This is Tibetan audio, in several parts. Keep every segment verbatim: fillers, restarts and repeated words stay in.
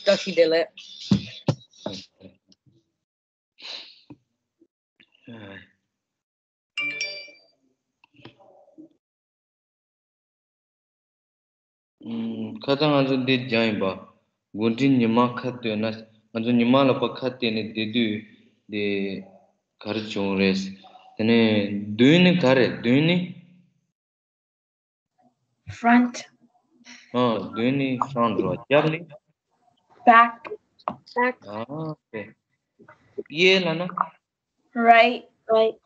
བཀྲ་ཤིས་བདེ་ལེགས། ཁ་སང་ང་ཚོ་འདི་སྦྱངས་ཡིན་པ། འགོ་འདྲེན་ཉི་མ་ཁ་གཏད་ན། ང་ཚོ་ཉི་མ་ལ་ཕར་ཁ་གཏད་ནས་བསྡད་དུས་འདི་ག་རེ་བྱུང་རེད། དེ་ནས་མདུན་ནི་ག་རེ། མདུན་ནི། Front. ཨ། མདུན་ནི་front རོ། རྒྱབ་ནི། Back. Back. ཨ། ཨོ་ཁེ། གཡས་ལབ་ན། Right. Right.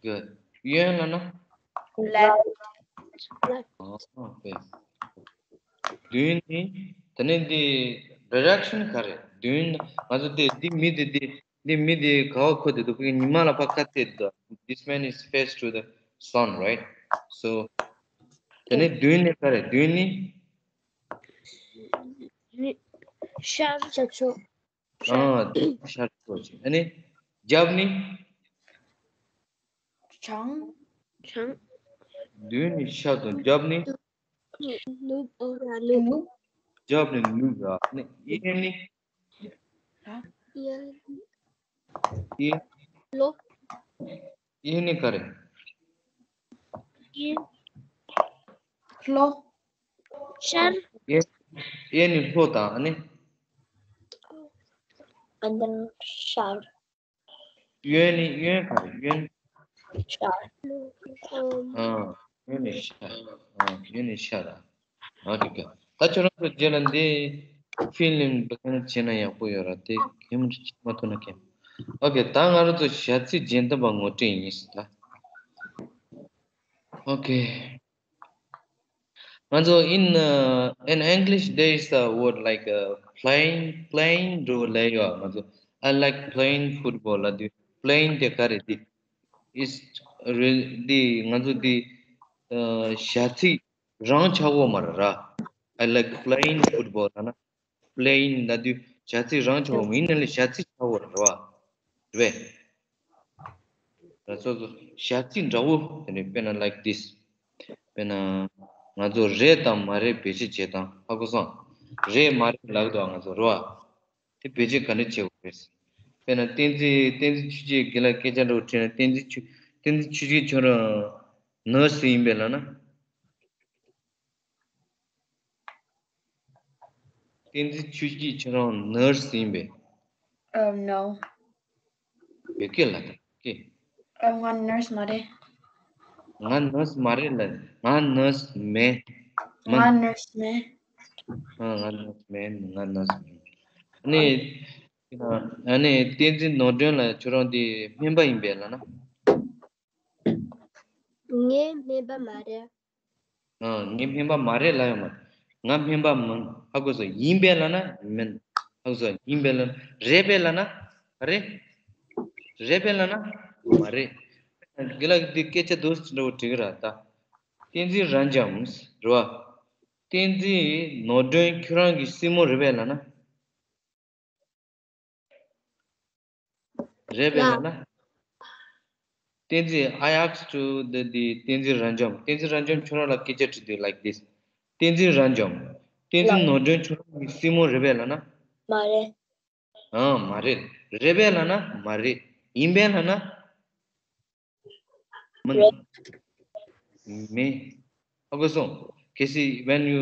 Good. གཡོན་ལབ་ན། Left. Left. ཨ། ཨོ་ཁེ། མདུན་ནི། དེ་ནས་འདི་direction ག་རེ། མདུན་ང་ཚོ་འདི་འདི་མི་འདི་འདི་འདི་མི་འདི་ག་བ་འཁོར་བསྡད་འདུག་ཉི་མ་ལ་ཕར་ཁ་གཏད་འདུག This man is face to the sun, right? So དེ་ནས་མདུན་ནི་ག་རེ། མདུན་ནི། ནི། ཤར། ཤར་ཕྱོགས། ཨ། ཤར་ཕྱོགས་ཅིག་ཨ་ནི། རྒྱབ་ནི། བྱང་། བྱང་། མདུན་ནི་ཤར་དང་རྒྱབ་ནི། ནུབ། ཨོ་ར་ནུབ། ནུབ། རྒྱབ་ནི་ནུབ་ར། ཨ་ནི་གཡས་ནི། གཡས། གཡས། ལྷོ། གཡས་ནི་ག་རེ། གཡས། ལྷོ། ཤར། གཡས། གཡས་ནི་ལྷོ་དང་ཨ་ནི། And then ཤར། གཡོན་ནི། གཡོན་ག་རེ། གཡོན། ཤར། ཨ། གཡོན་ནི་ཤར། ཨ། གཡོན་ནི་ཤར་ར། ཨོ་ཁེ། ད་ཁྱོད་རང་ཚོ་རྗེས་ལ་འདི་ཕིལ་ལིན་བྱས་ན་ཡག་པོ་ཡོད་ར། དེ་གེམ་རེ་བྱེད་མ་ཐུབ་ན་གེམ། ཨོ་ཁེ། ད་ང་རང་ཚོ་བྱ་ཚིག་རྒྱན་ལྡན་པ་ངོ་སྤྲོད་ཡིན་ད། ཨོ་ཁེ། ང་ཚོ་in, uh, in English there is a word like, uh, playing, playing འགྲོ་ལབ་ཡོད། ང་ཚོ། I like playing football ལབ་དུས་playing དེ་ག་རེ། འདི་is real འདི་ང་ཚོ་འདི་བྱ་ཚིག་རང་ཆགས་ཡོད་མ་རེད་ར། I like playing football ལབ་ན། playing ལབ་དུས་བྱ་ཚིག་རང་ཆགས་ཡོད་མ་ཡིན་ན་ལས་བྱ་ཚིག་ཆགས་ཡོད་རེད་བ། རེད་པས། ད་སོ་སོ་བྱ་ཚིག་འདྲ་བོ་དེ་ནས་དཔེར་ན་like this དཔེར་ན་ང་ཚོ་རེད་དང་མ་རེད་བེད་སྤྱོད་བྱེད་སྟངས་ཧ་གོ་སོང་། རེད་མ་རེད་ལབ་འདུག་ང་ཚོ་རེད་བ། དེ་བེད་སྤྱོད་ག་འདྲ་བྱེད་དགོས་རེད། དཔེར་ན་བསྟན་འཛིན། བསྟན་འཛིན་ཆོས་སྐྱིད་དགེ་ལགས་སྐད་ཆ་འདྲ་བོ་དྲིས་ན། བསྟན་འཛིན་ཆོས། བསྟན་འཛིན་ཆོས་སྐྱིད་ཁྱོད་རང་ནར་སི་ཡིན་པས་ལབ་ན། བསྟན་འཛིན་ཆོས་སྐྱིད་ཁྱོད་རང་ནར་སི་ཡིན་པས། Oh no. བོད་སྐད་ལབ་དང་སྐད། ཨ། ང་ནར་སི་མ་རེད། ང་ནར་སི་མ་རེད་ལབ། ང་ནར་སི་མེད། མིན། ང་ནར་སི་མེད། ཨ། ང་ནར་སི་མེད། ང་ནར་སི་མེད། ཨ་ནི། ཨ་ནི་བསྟན་འཛིན་ནོར་སྒྲོན་ལགས་ཁྱོད་རང་འདི་སྨན་པ་ཡིན་པས་ལབ་ན། ངས་སྨན་པ་མ་རེད། ཨ། ངས་སྨན་པ་མ་རེད་ལབ་ཡོད་མ་རེད། ང་སྨན་པ་མིན། ཧ་གོ་སོང་། ཡིན་པས་ལབ་ན་མིན། ཧ་གོ་སོང་། ཡིན་པས་ལབ་ན། རེད་པས་ལབ་ན་ག་རེ། རེད་པས་ལབ་ན་མ་རེད། དགེ་ལགས་ཀྱིས་འདི་སྐད་ཆ་འདུག་སེ་འདྲ་བོ་དྲིས་ཀྱི་ར་ད། བསྟན་འཛིན་རབ་འབྱམས་རེད་བ། བསྟན་འཛིན་ནོར་སྒྲོན་ཁྱོད་རང་གི་སྲིང་མོ་རེད་པས་ལབ་ན། རེད་པས་ལབ་ན། བསྟན་འཛིན། I asked to the, the བསྟན་འཛིན་རབ་འབྱམས། བསྟན་འཛིན་རབ་འབྱམས་ཁྱོད་རང་ལ་སྐད་ཆ་དྲིས་དུས་like this། བསྟན་འཛིན་རབ་འབྱམས། བསྟན་འཛིན་ནོར་སྒྲོན་ཁྱོད་རང་གི་སྲིང་མོ་རེད་པས་ལབ་ན། མ་རེད། ཨང་། མ་རེད། རེད་པས་ལབ་ན་མ་རེད། ཡིན་པས་ལབ་ན། མིན། རེད། མིན། ཧ་གོ་སོང་། གལ་སྲིད་when you,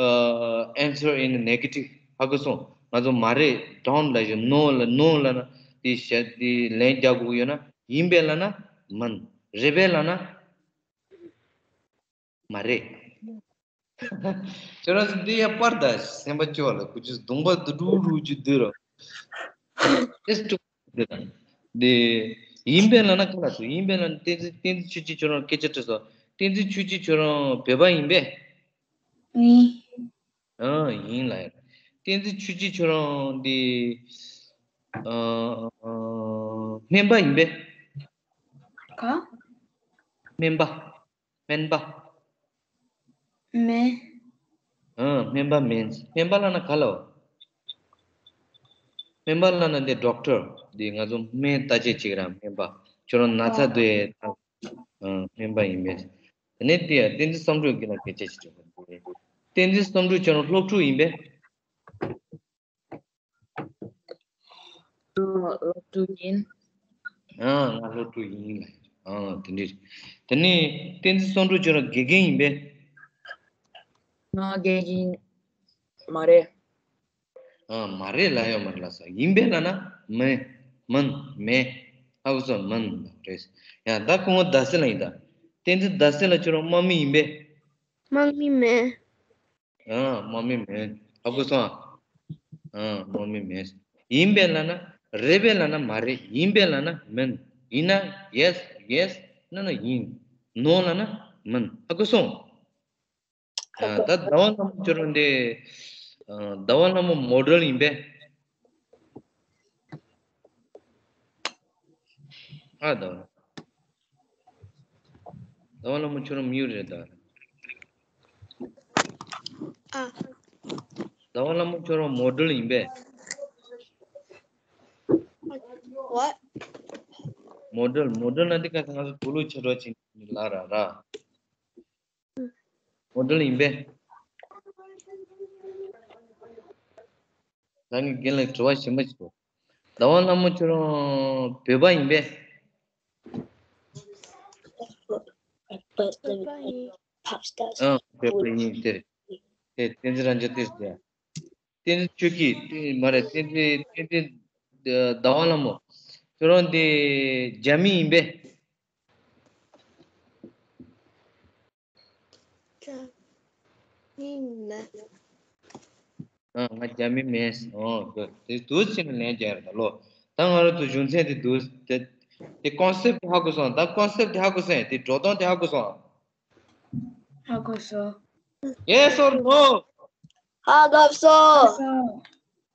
uh, answer in negative ཧ་གོ་སོང་། ང་ཚོ་མ་རེད། don't ལབ་ཡོད། no ལབ། no ལབ་ན་དེ་བཤད་དེ་ལན་རྒྱག་དགོས་ཡོད་ན། ཡིན་པས་ལབ་ན་མིན། རེད་པས་ལབ་ན། མ་རེད། ཁྱོད་རང་ཚོ་འདི་ཡ་པར་ད་སེམས་པ་སྐྱོ་ལ་ཁུ་ཆུ་གདོང་པ་དུ་ཀྲུ་ཀྲུ་ཅུ་དུ་རོ། ཨེ་སི་ཀྲུ་དུ་ར། འདི། ཡིན་པས་ལབ་ན་ག་ལ་སོ། ཡིན་པས་ལབ་ན་བསྟན་འཛིན། བསྟན་འཛིན་ཆོས་སྐྱིད་ཁྱོད་རང་སྐད་ཆ་དྲིས་སོང་། བསྟན་འཛིན་ཆོས་སྐྱིད་ཁྱོད་རང་བོད་པ་ཡིན་པས། ཡིན། ཨང་། ཡིན་ལ་ཡ། བསྟན་འཛིན་ཆོས་སྐྱིད་ཁྱོད་རང་འདི། ཨ། སྨན་པ་ཡིན་པས། ག་སྨན་པ། སྨན་པ། མེད། ཨང་། སྨན་པ་མིན། སྨན་པ་ལབ་ན་ག་ལ་བ། སྨན་པ་ལབ་ན་འདི་ཌོག་ཊར། འདི་ང་ཚོ་སྨན་བརྟག་དཔྱད་བྱེད་ཀྱི་ར་སྨན་པ། ཁྱོད་རང་ན་ཚ་འདུག་ཨེ། ཨང་། སྨན་པ་ཡིན་པས། དེ་ནས་འདི་ཡ་བསྟན་འཛིན་བསམ་གྲུབ་ཀྱི་ལ་སྐད་ཆ་ཞིག་དྲིས་པ། བསྟན་འཛིན་བསམ་གྲུབ་ཁྱོད་རང་སློབ་ཕྲུག་ཡིན་པས། སློབ་ཕྲུག་ཡིན། ཨ། ང་སློབ་ཕྲུག་ཡིན་ལ། ཨ། དེ་འདྲ། དེ་ནས་བསྟན་འཛིན་བསམ་གྲུབ་ཁྱོད་རང་དགེ་རྒན་ཡིན་པས། ང་དགེ་རྒན་མ་རེད། ཨ། མ་རེད་ལབ་ཡོད་མ་རེད་ལབ་ས། ཡིན་པས་ལབ་ན་མིན། མིན། མེད། ཧ་གོ་སོང་། མིན་རེད། ཡ། ད་ཁོང་ངོ་ཟླ་ཟེར་ལ་ཡིན་ད། བསྟན་འཛིན་ཟླ་ཟེར་ལ་ཁྱོད་རང་དམག་མི་ཡིན་པས། དམག་མི་མིན། ཨ། དམག་མི་མིན། ཧ་གོ་སོང་། ཨ། དམག་མི་མིན། ཡིན་པས་ལབ་ན། རེད་པས་ལབ་ན་མ་རེད། ཡིན་པས་ལབ་ན་མིན། ཡིན་ན་yes, yes ལབ་ན་ཡིན། no ལབ་ན་མིན། ཧ་གོ་སོང་། ཨ། ད་ཟླ་བ་ལྷ་མོ་ཁྱོད་རང་འདི། ཨ། ཟླ་བ་ལྷ་མོ་མོ་ཌེལ་ཡིན་པས། ཨ། ཟླ་བ། ཟླ་བ་ལྷ་མོ་ཁྱོད་རང་མིའུ་རེད་ད། ཨ། ཟླ་བ་ལྷ་མོ་ཁྱོད་རང་མོ་ཌེལ་ཡིན་པས། What? མོ་ཌེལ། མོ་ཌེལ་ན་འདི་ག་ང་ཚོ་དུག་ལོག་ཆེ་འགྲོ་ཆེ་ལ་ར་ར། མོ་ཌེལ་ཡིན་པས། ད་ངས་རྒན་ལགས་དྲི་བ་གཞན་པ་ཞིག་གོ། ཟླ་བ་ལྷ་མོ་ཁྱོད་རང་བོད་པ་ཡིན་པས། བོད་པ་ཡིན། Pop stars. ཨ། བོད་པ་ཡིན། དེ་རེད། དེ་བསྟན་འཛིན་རང་ཅག་དེ་རེད། བསྟན་འཛིན་ཆོས་སྐྱིད་དེ་མ་རེད། བསྟན་འཛིན། བསྟན་འཛིན་ཟླ་བ་ལྷ་མོ། ཁྱོད་རང་དེ་རྒྱ་མི་ཡིན་པས། རྒྱ་མི་མིན། ཨ། ང་རྒྱ་མི་མིན། ཨོ། དེ་དུས་ཕྱིན་ནས་ལན་རྒྱག་རེད་ད་ལོ། ད་ང་རང་ཚོ་གཞུང་ཚན་དེ་དུས་དེ། དེ་ཀོན་སེབ་དེ་ཧ་གོ་སོང་། ད་ཀོན་སེབ་དེ་ཧ་གོ་སོང་། དེ་འགྲོ་སྟངས་དེ་ཧ་གོ་སོང་། ཧ་གོ་སོང་། Yes or no? ཧ་གོ་སོང་། ཧ་གོ་སོང་།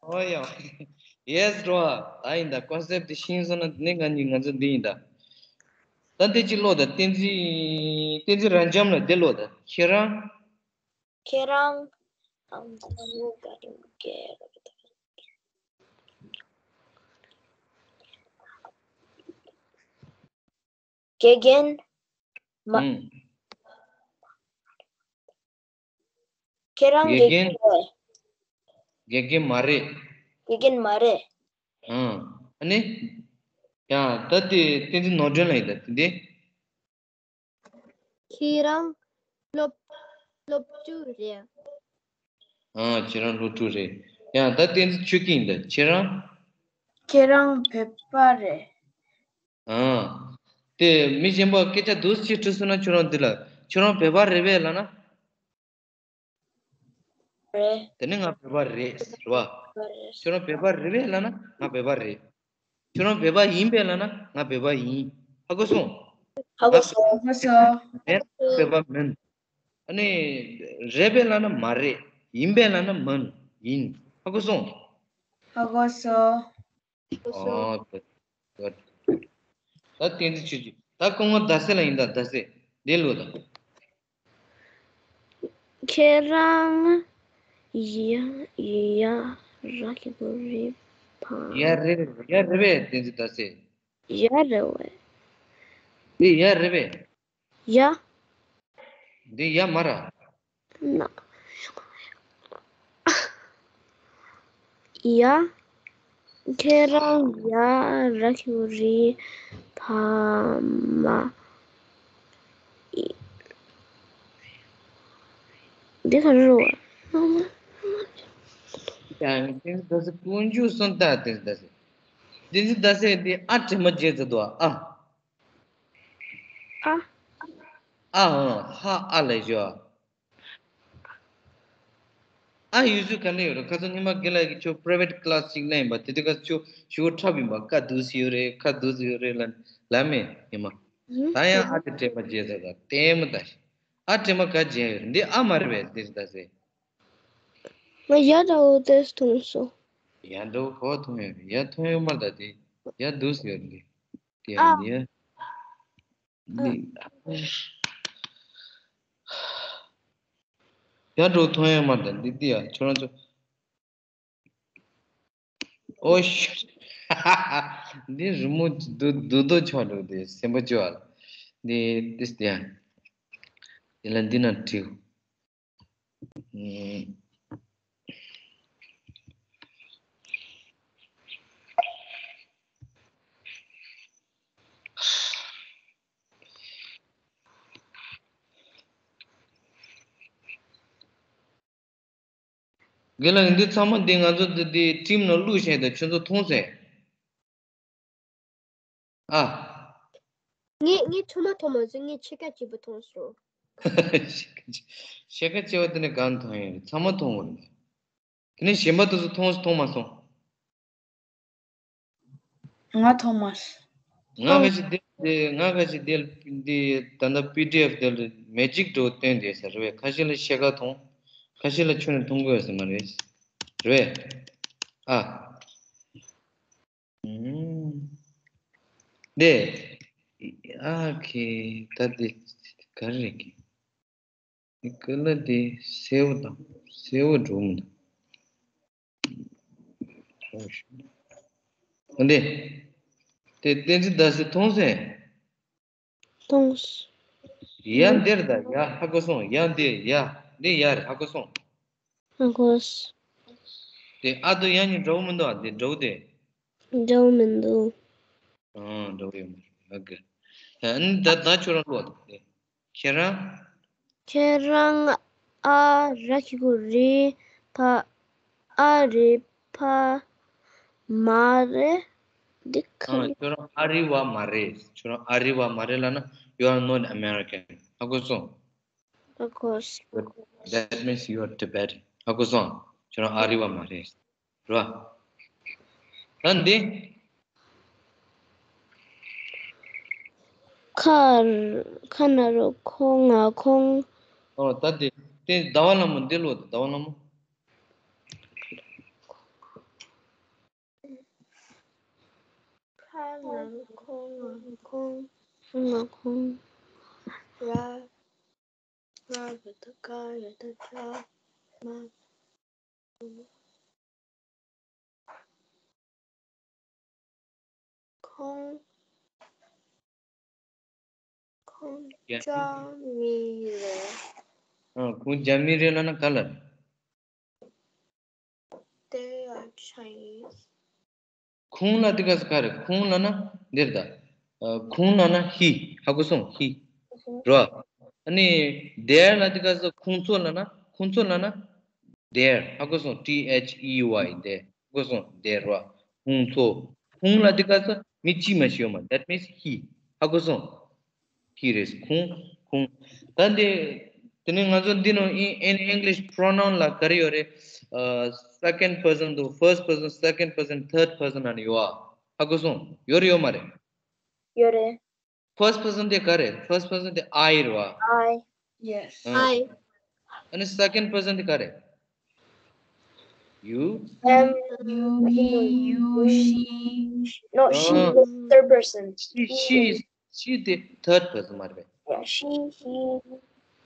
ཨོ་ཡ། Yes འགྲོ་ཨ། ད་ཡིན་ད། ཀོན་སེབ་དེ་ཤེས་སོང་ན་ནི་ང་གཉིས་ང་ཚོ་འདི་ཡིན་ད། ད་དེ་གཅིག་ཀློག་ད། བསྟན་འཛིན། བསྟན་འཛིན་རབ་འབྱམས་ལ་དེ་ཀློག་ད། ཁྱེད་རང་། ཁྱེད་རང་། དགེ་རྒན་མ། ཨང་། ཁྱེད་རང་དགེ་དགེ་རྒན། རྒན་རེད། དགེ་རྒན་མ་རེད། དགེ་རྒན་མ་རེད། ཨང་། ཨ་ནི། ཡ། ད་དེ་བསྟན་འཛིན་ནོར་སྒྲོན་ལ་ཡིན་ད། དེ་འདི། ཁྱེད་རང་སློབ། སློབ་ཕྲུག་རེད། ཨ། ཁྱེད་རང་སློབ་ཕྲུག་རེད། ཡ། ད་བསྟན་འཛིན་ཆོས་སྐྱིད་ཡིན་ད། ཁྱེད་རང་། ཁྱེད་རང་བོད་པ་རེད། ཨ། དེ་མི་གཞན་པ་སྐད་ཆ་འདུག་ཅིག་དྲིས་སོང་ན་ཁྱོད་རང་འདི་ལ། ཁྱོད་རང་བོད་པ་རེད་པས་ལབ་ན། རེད། དེ་ནི་ང་བོད་པ་རེད་ཟེར་བ། བོད་པ་རེད། ཁྱོད་རང་བོད་པ་རེད་པས་ལབ་ན་ང་བོད་པ་རེད། ཁྱོད་རང་བོད་པ་ཡིན་པས་ལབ་ན་ང་བོད་པ་ཡིན། ཧ་གོ་སོང་། ཧ་གོ་སོང་། ཧ་གོ་སོང་། མེད། བོད་པ་མིན། ཨ་ནི། རེད་པས་ལབ་ན་མ་རེད། ཡིན་པས་ལབ་ན་མིན། ཡིན། ཧ་གོ་སོང་། ཧ་གོ་སོང་། ཨོ། ད་བསྟན་འཛིན་ཆོས་སྐྱིད། ད་སྐུ་ངོ་ཟླ་ཟེར་ལ་ཡིན་ད། ཟླ་ཟེར། འདི་ཀློག་ད། ཁྱེད་རང་ཡ། ཡ་ར་གི་གུ་རི་ཕ། ཡ་རེད། ཡ་རེད་པས། བསྟན་འཛིན་ཟླ་ཟེར། ཡ་རེད་པས། འདི་ཡ་རེད་པས། ཡ། འདི་ཡ་མ་ར། ན། ཡ། ཁྱེད་རང་ཡ་ར་གི་གུ་རི་ཕ་མ། འདི་ག་རེ་རེད་པ། ཡ། བསྟན་འཛིན་ཟླ་ཟེར་དཀོན་མཆོག་གསུམ་ལྟ། བསྟན་འཛིན་ཟླ་ཟེར། བསྟན་འཛིན་ཟླ་ཟེར་འདི་ཨ་འདྲེས་མ་བརྗེ་ཚར་འདུག་ཨ། ཨ། ཨ། ཨ། ཧ་ཨ་ལས་ཞོ། ཨ་ཡོད་ཚུལ་ག་འདྲ་ཡོད་རེད། ཁ་སང་ཉི་མ་རྒན་ལགས་ཀྱིས་ཁྱོད་private class ཅིག་གནང་ཡིན་པ། དེ་དུས་ཁ་ཁྱོད་ཞུ་བ་འཁྲབ་ཡིན་པ། ཁ་འདུག་སེ་ཡོད་རེད། ཁ་འདུག་སེ་ཡོད་རེད་ལབ་ལབ་མེད་ཉི་མ། ད་ཡང་ཨ་དེ་འདྲེས་མ་བརྗེ་ཚར་ད། ལྟད་མོ་ལྟ་ཞིག་ཨ་འདྲེས་མ་ག་བརྗེ་ཡོད་རེད། འདི་ཨ་མ་རེད་པས། འདི་ཟེར་ད་ཟེར། ང་ཡ་འདྲ་བོ་དེ་མཐོང་སོང་། ཡ་འདྲ་བོ་ག་པར་མཐོང་ཡོད་རེད། ཡ་མཐོང་ཡོད་མ་རེད་ད། དེ་ཡ་འདུག་སེ་ཡོད་རེད། དེ་ཡ་ཨ། འདི་ཡ། འདི། ཡ་འགྲོ་མཐོང་ཡ་མ་རེད། འདི་འདི་ཡ་ཁྱོད་རང་ཚོ། ཨོ་ཤི། འདི་རི་མོ་འདུག་འདུག་འདུག་ཆོག་འགྲོ་དེ་སེམས་པ་སྐྱོ་བ། འདི་འདི་སྟེ་ཡ། འདི་ལ་འདི་ན་བྲིའོ། ཨུམ། རྒན་ལགས་འདི་ཚང་མ་འདི་ང་ཚོ་འདི་འདི་ཊིམ་ནང་བླུགས་བཞག་དང་ཁྱོད་ཚོ་མཐོང་ཟེར། ཨ། ངས་ངས་ཐོག་མ་ཐོག་མ་ཚོ་ངས་ཕྱེད་ཀ་གཅིག་པོ་མཐོང་སོང་། ཕྱེད་ཀ་ཕྱེད་ཀ་བྱས་པ་དེ་ནས་གང་མཐོང་ཡོད་རེད། ཚང་མ་མཐོང་བ་རེད། དེ་ནས་གཞན་པ་དེ་ཚོ་མཐོང་མཐོང་མ་སོང་། ང་མཐོང་མ་སོང་། ང་ཁ་ཤས་དེ་དེ་ང་ཁ་ཤས་དེ་འདི་ད་ལྟ་པི་ཌི་ཨེཕ་དེ་ལ་མེ་ཇིག་འདྲ་བོ་སྟོན་བསྡད་ས་རེད་བས། ཁ་ཤས་ལ་ཕྱེད་ཀ་མཐོང་། ཁ་ཤས་ལ་ཁྱོན་ནས་མཐོང་གི་ཡོད་ས་མ་རེད། རེད་བས། ཨ། ཨུམ། དེ། ཨ་ཁེ་ད་དེ་ག་རེ་རེད་ཀི། ཀི་ལ་དེ་སེའུ་དང་སེའུ་འབྲུམ་དང་། འདི། དེ་བསྟན་འཛིན་ཟླ་ཟེར་མཐོང་ཟེར། མཐོང་། ཡ་འདིར་ད་ཡ་ཧ་གོ་སོང་། ཡ་འདི་ཡ་འདི་ཡ་རེད། ཧ་གོ་སོང་། ཧ་གོ་སོང་། དེ་ཨ་དོ་ཡ་གཉིས་འདྲ་བོ་མི་འདུག་ཨ་འདི་འདྲ་བོ་དེ། འདྲ་བོ་མི་འདུག་ཨང་འདྲ་བོ་ཡོད་མ་རེད། ཨ་གི། ཨ་ནི་ད་ད་ཁྱོད་རང་ཀློག་དང་དེ། ཁྱེད་རང་། ཁྱེད་རང་ཨ་ར་གི་གུ་རི་ཕ་ཨ་རི་ཕ་མ་རེད། འདི་ཁ་ཨ་ནི་ཁྱོད་རང་ཨ་རི་བ་མ་རེད། ཁྱོད་རང་ཨ་རི་བ་མ་རེད་ལབ་ན། You are not American. ཧ་གོ་སོང་། ཧ་གོ་སོང་། That means you are Tibetan. ཧ་གོ་སོང་། ཁྱོད་རང་ཨ་རི་བ་མ་རེད། རེད་བ། ད་འདི། ཁ་ཁ་ན་རོ་ཁོ་ང་ཁོང་། ཨོ་ད་འདི་དེ་ཟླ་བ་ལྷ་མོ་འདི་ཀློག་དང་། ཟླ་བ་ལྷ་མོ། ཁ་ན་རོ་ཁོ་ང་ཁོང་། ང་ཁོང་། ར་ང་རོ་ད་ག་ར་ད་ད་མ། ཁོང་། ཁོང་རྒྱ་མི་རེད། ཨ་ཁོང་རྒྱ་མི་རེད་ལབ་ན་ག་ལ་རེད། They are Chinese. ཁོང་ལ་དེ་ག་ས་ག་རེད། ཁོང་ལབ་ན་འདིར་ད། ཨ་ཁོང་ལབ་ན་he. ཧ་གོ་སོང་། He. རོ། ཨ་ནི་their ལ་དེ་ག་ས་ཁོང་ཚོ་ལབ་ན། ཁོང་ཚོ་ལབ་ན་their. ཧ་གོ་སོང་། T H E Y. Their. ཧ་གོ་སོང་། Their རོ། ཁོང་ཚོ། ཁོང་ལ་དེ་ག་ས་མི་གཅིག་མ་ཞིག་ཡོད་མ། That means he. ཧ་གོ་སོང་། He རེད། ཁོང་ཁོང་། ད་འདི། དེ་ནས་ང་ཚོ་འདི་ནང་in in English pronoun ལ་ག་རེ་ཡོད་རེད། ཨ་second person དང་first person, second person, third person ཨ་ནི་ཡོད་ཨ། ཧ་གོ་སོང་། ཡོད་རེད་ཡོད་མ་རེད། ཡོད་རེད། First person དེ་ག་རེད། First person དེ་I རེད་བ། I. Yes. ཨ། ཨ་ནི་second person དེ་ག་རེད། You. Them. You, he, you, she. No, she is third person. She, she is, she དེ་third person མ་རེད་པས། Yeah, she, he,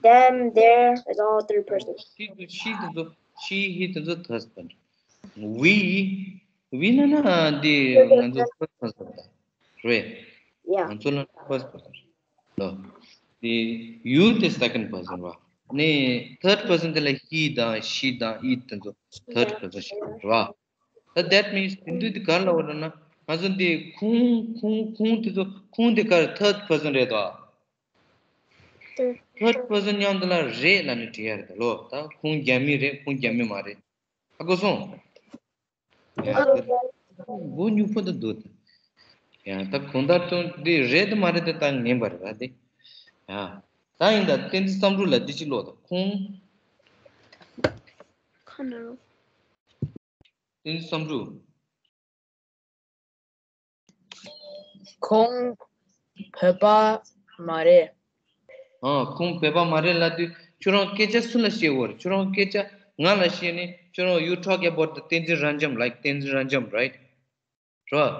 them, their is all third person. She དེ། she དེ་ཚོ། she, he དེ་ཚོ་third person། We, we ལབ་ན་འདི་ང་ཚོ་first person རེད། རེད། Yeah. ང་ཚོ་ལ་first person རེད། ལོ། དེ་you དེ་second person རེད། ནི་third person དེ་ལ་he དང་she དང་it དེ་ཚོ་third person ཞིག་རེད། ད་that means དེ་འདུག་དེ་ག་རེ་ལབ་པ་རེད་ན། ང་ཚོ་འདི་ཁོང་ཁོང་ཁོང་དེ་ཚོ། ཁོང་དེ་ག་རེ་third person རེད་དོ། third person མཉམ་དུ་ལ་རེད་ལབ་ནས་བྲིས་ཡ་རེད་ད་ལོ། ད་ཁོང་རྒྱ་མི་རེད། ཁོང་རྒྱ་མི་མ་རེད། ཧ་གོ་སོང་། ཡ་ད་མགོ་སྨྱུག་པོ་དེ་འདུག་ད། ཡ་ད་གང་ལྟར་ཀྱང་འདི་རེད་དམ་མ་རེད་དེ་ད་ངེས་པ་རེད་ད་དེ། ཡ་ད་ཡིན་ད། བསྟན་འཛིན་བསམ་གྲུབ་ལ་འདི་ཅིག་ཀློག་ད། ཁོང་། ཁ་ན་རོ། བསྟན་འཛིན་བསམ་གྲུབ། ཁོང་བོད་པ་མ་རེད། ཨ། ཁོང་བོད་པ་མ་རེད་ལབ་དུས་ཁྱོད་རང་སྐད་ཆ་སུ་ལ་བཤད་དགོས་རེད། ཁྱོད་རང་སྐད་ཆ་ང་ལ་བཤད་ནས། ཁྱོད་རང་you talk about the བསྟན་འཛིན་རབ་འབྱམས། Like བསྟན་འཛིན་རབ་འབྱམས་right? རེད་བ།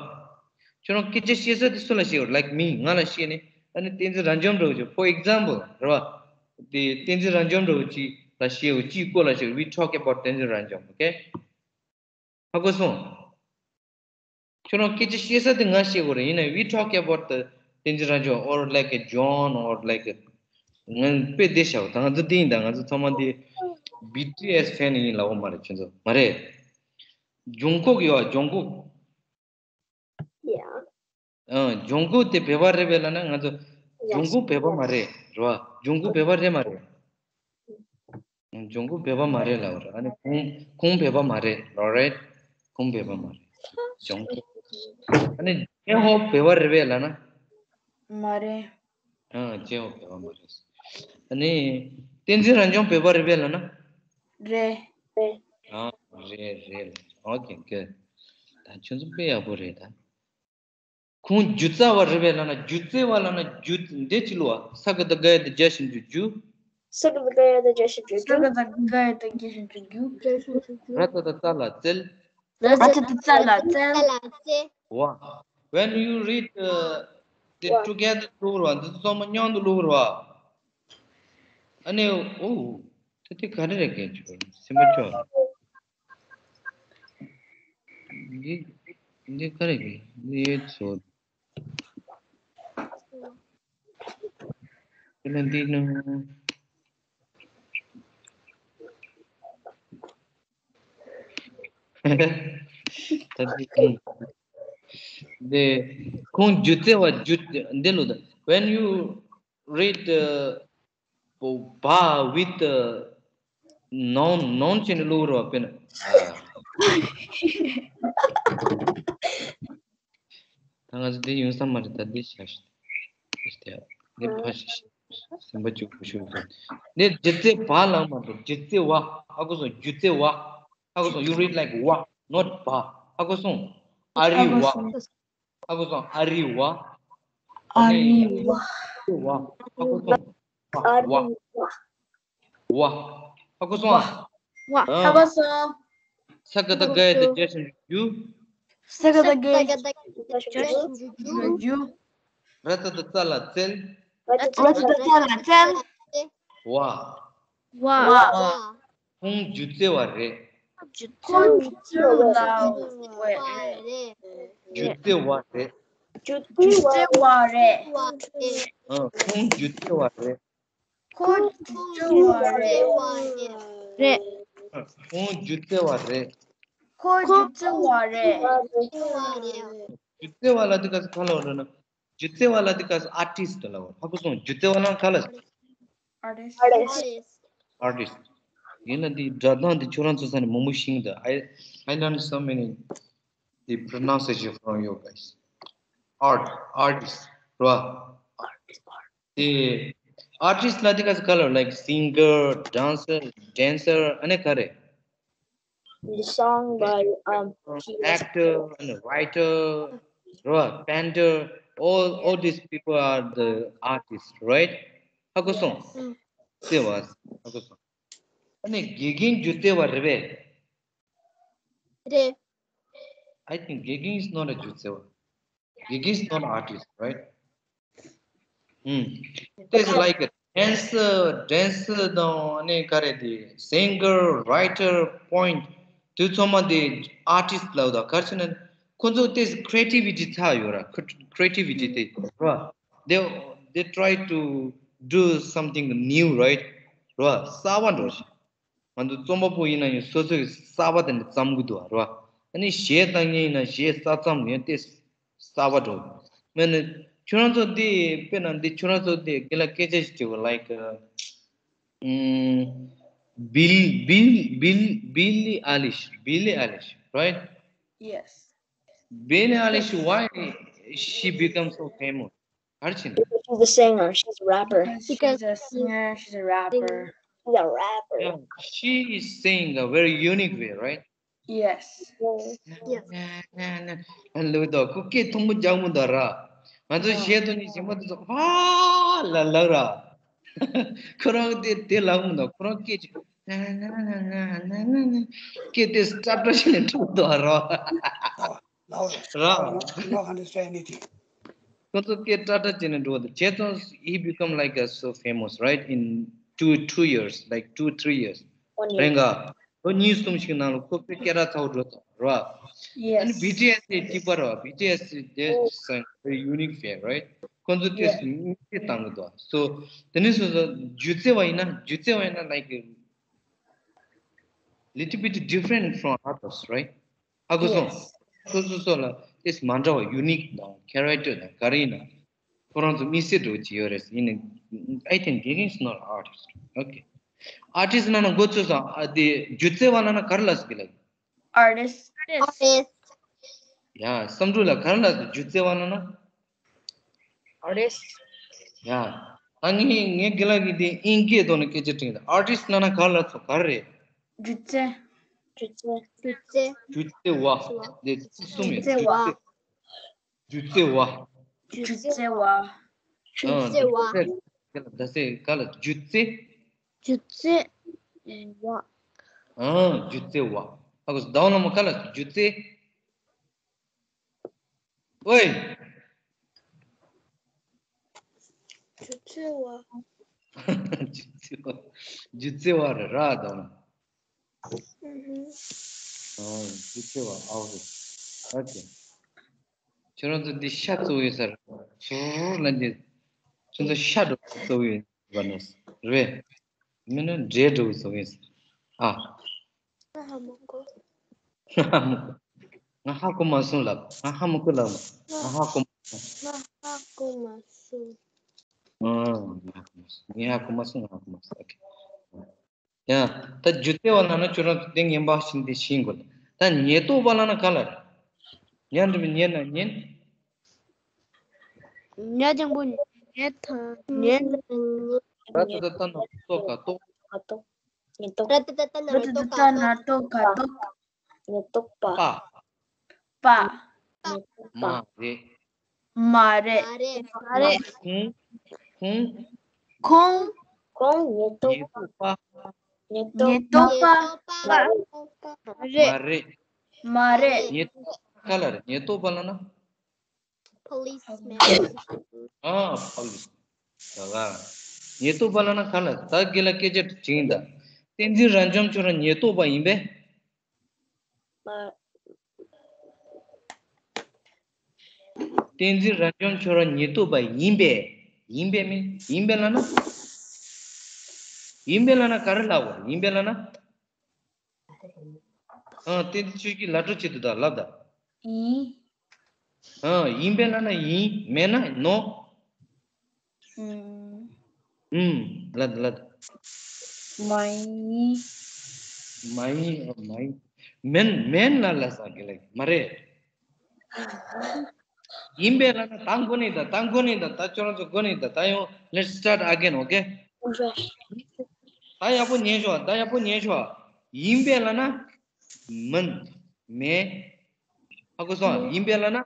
ཁྱོད་རང་སྐད་ཆ་བཤད་ས་དེ་སུ་ལ་བཤད་དགོས་རེད། Like me ང་ལ་བཤད་ནས། ཨ་ནི་བསྟན་འཛིན་རབ་འབྱམས་འདྲ་བོ་ཅིག for example རེད་བ། དེ་བསྟན་འཛིན་རབ་འབྱམས་འདྲ་བོ་ཅིག་ལ་བཤད་དགོས། ཅིག་སྐོར་ལ་བཤད། We talk about བསྟན་འཛིན་རབ་འབྱམས། Okay? ཧ་གོ་སོང་། ཁྱོད་རང་སྐད་ཆ་བཤད་ས་དེ་ང་བཤད་དགོས་རེད། ཡིན་ན་we talk about the བསྟན་འཛིན་རབ་འབྱམས or like a John or like a ང་དཔེ་བདེ་ཤག་ད་ང་ཚོ་འདི་ཡིན་ད། ང་ཚོ་ཚང་མ་འདི་B T S fan ཡིན་ལབ་དགོས་མ་རེད། ཁྱོད་ཚོ་མ་རེད། ཇུང་ཀུག་ཡོད་ཨ། ཇུང་ཀུག Yeah. ཨ། ཇུང་ཀུག་དེ་བོད་པ་རེད་པས་ལབ་ན། ང་ཚོ་ཇུང་ཀུག་བོད་པ་མ་རེད། རེད་བ། ཇུང་ཀུག་བོད་པ་རེད་མ་རེད། ལྗོངས་མགོན་བོད་པ་མ་རེད་ལབ་རེད། ཨ་ནི་ཁོང་ཁོང་བོད་པ་མ་རེད་ལབ་རེད། ཁོང་བོད་པ་མ་རེད། ལྗོངས་མགོན། ཨ་ནི་ཇན་ཧོ་བོད་པ་རེད་པས་ལབ་ན། མ་རེད། ཨ་ཇན་ཧོ་བོད་པ་མ་རེད། ཨ་ནི་བསྟན་འཛིན་རབ་འབྱམས་བོད་པ་རེད་པས་ལབ་ན། རེད། ཨ་རེད་རེད། ཨོ་ཀེ་གུཌ། ད་ཁྱོད་ཚོ་དཔེ་ཡག་པོ་རེད་ད། ཁོང་སྒྱུ་རྩལ་བ་རེད་པས་ལབ་ན། སྒྱུ་རྩལ་བ་ལབ་ན་སྒྱུ་འདི་ཅི་ལོ། ས་ག་བཏགས་སྒ་ཡ་བཏགས་སྒྱ་ཞབས་ཀྱུ་སྒྱུ། ས་ག་བཏགས་སྒ་ཡ་བཏགས་སྒྱ་ཞབས་ཀྱུ་སྒྱུ། ས་ག་བཏགས་སྒ་ཡ་བཏགས་སྒྱ་ཞབས་ཀྱུ་སྒྱུ། ར་ཏ་བཏགས་རྩ་ལ་རྩལ། ར་ཏ་བཏགས་རྩ་ལ་རྩལ། Wow. When you read uh, the together ལབ་རེད་པ། འདི་ཚོ་ཚང་མ་མཉམ་དུ་ལབ་རེད་པ། ཨ་ནི་ཨོ། ད་དེ་ག་རེ་རེད། གལ་ཆེ་བ་སེམས་པ་སྐྱོ། འདི་འདི་ག་རེ་རེད། འདི་ཚོ་དེ་ལ་འདི་ནི། ད་འདི་ཁོང་འདི་ཁོང་སྒྱུ་རྩལ་བ་སྒྱུ་འདི་ལོ་ད། When you read uh, bar with uh, noun, noun བྱས་ནས་ལབ་རེད་པ། དཔེར་ན། ད་ང་ཚོ་འདི་ཡོང་ས་མ་རེད། ད་འདི་བྱ་ཞིག་འདི་ཕ་ཞིག་སེམས་པ་སྐྱོ་པོ་ཞིག་འདུག་འདི་སྒྱུ་རྩལ་བ་ལབ་མ་གཏོགས་སྒྱུ་རྩལ་བ། ཧ་གོ་སོང་། སྒྱུ་རྩལ་བ། ཧ་གོ་སོང་། You read like བ, not བ། ཧ་གོ་སོང་། ཨ་རི་བ། ཧ་གོ་སོང་། ཨ་རི་བ། ཨ་རི་ནི་བ། བ། ཧ་གོ་སོང་། བ། བ། ཧ་གོ་སོང་ཨ། བ། ཧ་གོ་སོང་། ས་ག་བཏགས་སྒ་ཡ་བཏགས་སྒྱ་ཞབས་ཀྱུ་སྒྱུ། ས་ག་བཏགས་སྒ་ཡ་བཏགས་སྒྱ་ཞབས་ཀྱུ་སྒྱུ། ར་ཏ་བཏགས་རྩ་ལ་རྩལ། ར་ཏ་བཏགས་རྩ་ལ་རྩལ། བ། བ། ཁོང་སྒྱུ་རྩལ་བ་རེད། ཁོང་སྒྱུ་རྩལ་བ་རེད། སྒྱུ་རྩལ་བ་རེད། སྒྱུ་རྩལ་བ་རེད། ཨ། ཁོང་སྒྱུ་རྩལ་བ་རེད། ཁོང་སྒྱུ་རྩལ་བ་རེད། རེད། ཁོང་སྒྱུ་རྩལ་བ་རེད། ཁོང་སྒྱུ་རྩལ་བ་རེད། སྒྱུ་རྩལ་བ་ལབ་དུས་སྐབས་སུ་ག་ལབ་རེད་ན། སྒྱུ་རྩལ་བ་ལབ་དུས་སྐབས་སུ་ཨར་ཊིསི་ཊི་ལབ་པ། ཧ་གོ་སོང་། སྒྱུ་རྩལ་བ་ལབ་ག་ལ། ཨར་ཊིསི་ཊི། ཨར་ཊིསི་ཊི། ཡིན་ན་འདི་སྒྲ་གདངས་འདི་ཁྱོད་རང་ཚོ་ས་ནས་མང་པོ་ཤེས་ཀྱི་འདུག I, I learned so many the pronunciation from you guys. Art, artist, རེད་པ། དེ་ཨར་ཊིསི་ཊི་ལབ་དུས་སྐབས་སུ་ག་ལབ། Like singer, dancer, dancer ཨ་ནི་ག་རེ། The song by um actor and writer, རེད་པ། Painter, all, all these people are the artists, right? ཧ་གོ་སོང་། ཨ་ནི་སྒྱུ་རྩལ་བ། ཧ་གོ་སོང་། ཨ་ནི་དགེ་རྒན་སྒྱུ་རྩལ་བ་རེད་པས། རེད། I think དགེ་རྒན is not a སྒྱུ་རྩལ་བ། དགེ་རྒན is not an artist, right? ཨུམ། It is like a dancer, dancer དང་ཨ་ནི་ག་རེ་དེ། Singer, writer, poet དེ་ཚང་མ་དེ་ཨར་ཊིསི་ཊི་ལབ་དང་། ག་རེ་བྱས་ན་ཁོ་ཚོ་དེ་creativity ཚ་ཡོད་ར། Creativity དེ་ར། They, they try to do something new, right? ར། གསར་པ་འགྲོ་ཞིག་ང་ཚོ་རྩོམ་པ་པོ་ཡིན་ན་ཡང་སོ་སོའི་གསར་པ་དེ་འདྲ་བརྩམ་གི་འདུག་ར། ཨ་ནི་གཞས་བཏང་མཁན་ཡིན་ན་གཞས་གསར་བརྩམས་ཡང་དེ་གསར་པ་འགྲོ། མེད་ན་ཁྱོད་རང་ཚོ་དེ་དཔེར་ན་འདི་ཁྱོད་རང་ཚོ་དེ་དགེ་ལ་སྐད་ཆ་ཞིག་དྲིས་པ། Like, uh, mm, Bill, Bill, Bill, Billie Eilish, Billie Eilish, right? Yes. Billie Eilish, why she become so famous? ག་རེ་བྱས་ནས། She's a singer, she's a rapper. Because she's a singer, she's a rapper. She's a rapper. Yeah, she is singing a very unique way, right? Yes. Yes. ལོས་དང་ཁོ་སྐད་མཐོན་པོ་རྒྱག་མོ་དང་ར། ང་ཚོ་གཞས་ཐོས་ནས་གཞས་མ་དེ་ཚོ་ཧ་ལ་ལ་ར། ཁོ་རང་དེ་དེ་ལབ་མོ་དང་ཁོ་རང་སྐད་ཅིག་སྐད་དེ་སྲབ་སྲབ་བྱས་ནས་འགྲོ་དང་ར། ལའོ། ར། I don't understand anything. ཁོ་ཚོ་སྐད་སྲབ་སྲབ་བྱས་ནས་འགྲོ་དང་བྱས་ཙང་he become like a so famous, right? In two, two years, like two, three years. One year. རེད་ག་ལོ་གཉིས་གསུམ་ཞིག་ནང་ལ་ཁོ་དཔེ་སྐད་གྲགས་ཚ་པོ་འགྲོ་དང་ར། Yes. ཨ་ནི་བི་ཊི་ཨེསི་དེ་གཅིག་པ་ར། བི་ཊི་ཨེསི་they sang very unique way, right? ཁོ་ཚོ་དེ་Yes. མི་སྐད་བཏང་གི་འདུག So དེ་ནས་སོ་སོ་སྒྱུ་རྩལ་བ་ཡིན་ན། སྒྱུ་རྩལ་བ་ཡིན་ན་like little bit different from others, right? ཧ་གོ་སོང་། Yes. སོ་སོ་སོ་ལ་ཏེས་མ་འདྲ་བ་unique དང་character དང་ག་རེ་ཡིན་ན་ཁོ་རང་ཚོ་དམིགས་བསལ་འདྲ་བོ་ཅིག་ཡོད་རེད། ཡིན་ནའི་I think Gege is not an artist. Okay. ཨར་ཊིསི་ཊི་ནང་ན་འགོ་ཚུགས་སོང་། ཨ་དེ་སྒྱུ་རྩལ་བ་ནང་ན་ག་རེ་ལབ་སོང་གི་ལ། ཨར་ཊིསི་ཊི། ཨར་ཊིསི་ཊི། ཡ་བསམ་གྲུབ་ལགས་ག་རེ་ལབ་སོང་། སྒྱུ་རྩལ་བ་ནང་ན། ཨར་ཊིསི་ཊི། ཡ། ད་ངས་ངས་དགེ་ལགས་ཀྱིས་དེ་དབྱིན་སྐད་ཐོག་ནས་སྐད་ཆ་དྲིས་ཡིན། ད་ཨར་ཊིསི་ཊི་ནང་ན་ག་རེ་ལབ་སོང་། ག་རེ་རེད། སྒྱུ་རྩལ། སྒྱུ་རྩལ། སྒྱུ་རྩལ། སྒྱུ་རྩལ་བ། དེ་ཚིག་གསུམ་ཡོད། སྒྱུ་རྩལ་བ། སྒྱུ་རྩལ་བ། སྒྱུ་རྩལ་བ། སྒྱུ་རྩལ་བ། ཨ་སྒྱུ་རྩལ། ད་སེ་ག་ལ་སྒྱུ་རྩལ། སྒྱུ་རྩལ་བ། ཨ་སྒྱུ་རྩལ་བ། ཨ་ཁུ་ཟླ་བ་ལྷ་མོ་ག་ལ་སྒྱུ་རྩལ། ཨོའི། སྒྱུ་རྩལ་བ། སྒྱུ་རྩལ་བ། སྒྱུ་རྩལ་བ་རེད་ར་ད། ཨུ་ཧུ། ཨ་སྒྱུ་རྩལ་བ། ཨོ་ཁེ། ཨོ་ཁེ། ཁྱོད་རང་ཚོ་འདི་ཤ་གཙོ་བོ་ཡིན་ས་རེད། ཚུར་ལ་འདི། ཁྱོད་ཚོ་ཤ་འགྲོ་གཙོ་བོ་ཡིན་པ་ནས་རེད། མིན་ན་འདྲེ་འགྲོ་གཙོ་བོ་ཡིན་ས། ཨ། ང་ཧ་མ་གོ། ང་ཧ་གོ་མ་སོང་ལབ། ང་ཧ་མ་གོ་ལབ། ང་ཧ་གོ་མ་སོང་། ང་ཧ་གོ་མ་སོང་། ཨང་། ང་ཧ་གོ་མ་སོང་། ང་ཧ་གོ་མ་སོང་། ང་ཧ་གོ་མ་སོང་། ཨོ་ཁེ། ཡ། ད་སྒྱུ་རྩལ་བ་ལབ་ན་ཁྱོད་རང་ཚོ་དེ་ངན་པ་ཞིག་འདི་ཤེས་དགོས། ད་ཉེན་རྟོག་པ་ལབ་ན་ག་ལ་རེད། ཉ་འགྲེང་བུ་ཉེ་ན་ཉེན། ཉ་འགྲེང་བུ་ཉེ་དང་ཉེན། ར་ཏ་བཏགས་རྟ་ན་རོ་ཏོ་ག་རྟོག་ག་རྟོག་ཉེན་རྟོག་ར་ཏ་བཏགས་རྟ་ན་རོ་ཏོ་ག་རྟོག་ཉེན་རྟོག་པ། པ། པ། མ་རེད། མ་རེད། མ་རེད། ཁོང་། ཁོང་། ཁོང་། ཁོང་ཉེན་རྟོག་ཉེན་རྟོག་པ། ཉེན་རྟོག་ཉེན་རྟོག་པ། པ། མ་རེད། མ་རེད། མ་རེད། ཉེན་རྟོག་པ་ག་ལ་རེད། ཉེན་རྟོག་པ་ལབ་ན། Policeman. ཨ་པོ་ལིས། ད་ག་ཉེན་རྟོག་པ་ལབ་ན་ག་ལ། ད་དགེ་ལགས་སྐད་ཆ་དྲིས་ཡིན་ད། བསྟན་འཛིན་རབ་འབྱམས་ཁྱོད་རང་ཉེན་རྟོག་པ་ཡིན་པས། མ། བསྟན་འཛིན་རབ་འབྱམས་ཁྱོད་རང་ཉེན་རྟོག་པ་ཡིན་པས། ཡིན་པས་མིན། ཡིན་པས་ལབ་ན། ཡིན་པས་ལབ་ན་ག་རེ་ལབ་དགོས། ཡིན་པས་ལབ་ན། ཨ་བསྟན་འཛིན་ཆོས་སྐྱིད་ལབ་འགྲོ་བྱེད་དུ་ད་ལབ་ད། ཡིན། ཨ་ཡིན་པས་ལབ་ན་ཡིན། མེད་ན་ནོ། ཨུམ། ཨུམ། ལབ་ད་ལབ་ད། མ་ཡིན། མ་ཡིན། ཨ་མ་ཡིན། མིན། མིན་ལབ་ལབ་ས་གི་ལ་མ་རེད། ཡིན་པས་ལབ་ན་ད་མགོ་ནས་ད། ད་མགོ་ནས་ད། ད་ཁྱོད་རང་ཚོ་མགོ་ནས་ད། ད་ཡང་let's start again, okay? ད་ཡག་པོ་ཉན་ཤོག་ད་ཡག་པོ་ཉན་ཤོག་ཡིན་པས་ལབ་ན། མིན། མེད། ཧ་གོ་སོང་། ཡིན་པས་ལབ་ན།